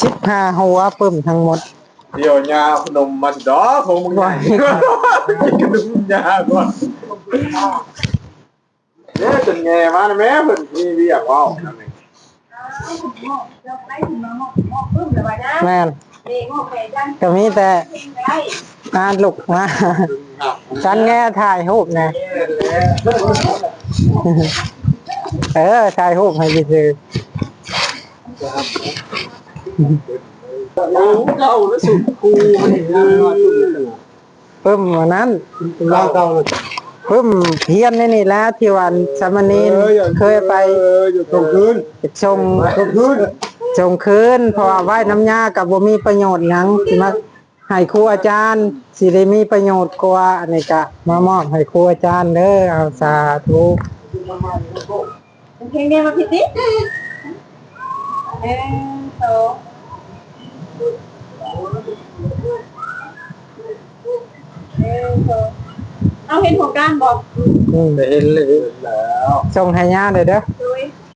ສິບຫ້າຫົວປຶ້ມທັງໝົດ. ດຽວຍາຂະໜົມມາຊິດອກ ຂອງມຶງໃຫຍ່ ຂະໜົມຍາກ່ອນ. ເດ້ ຈົນແງ່ມານະແມ່ ເພິ່ນມີວຽກເວົ້າ. ແມ່ນ ກໍມີແຕ່ອ່ານລຸກມາ ສັນແງ່ຖ່າຍຮູບແດ່. ເອີ ຖ່າຍຮູບໃຫ້ຊື່ໆ. ໂອ້ ເກົ່າແລ້ວ ສຸດຄູມັນເອີ ປຶ້ມອັນນັ້ນ ລາວເກົ່າ ປຶ້ມຮຽນໃນນີ້ແຫຼະ ທີ່ວ່າສາມະເນນ ເອີ ເຄີຍໄປ ເອີ ສົ່ງຄືນ ສົ່ງ ສົ່ງຄືນ ສົ່ງຄືນ ເພາະວ່າໄວ້ນຳຍາກໍບໍ່ມີປະໂຫຍດຫຍັງ ຊິມາໃຫ້ຄູອາຈານ ຊິໄດ້ມີປະໂຫຍດກວ່າ. ອັນນີ້ກະມາມອບໃຫ້ຄູອາຈານເດີ. ເອົາ ສາທຸ. ເພງແດ່ມາພິຕິ ໜຶ່ງ ສອງ ໜຶ່ງ ສອງ ເຮົາເຫັນຫົວການບໍ່? ອືມ ໄດ້ເຫັນແລ້ວ ສົ່ງໃຫ້ຍາເດີເດີ.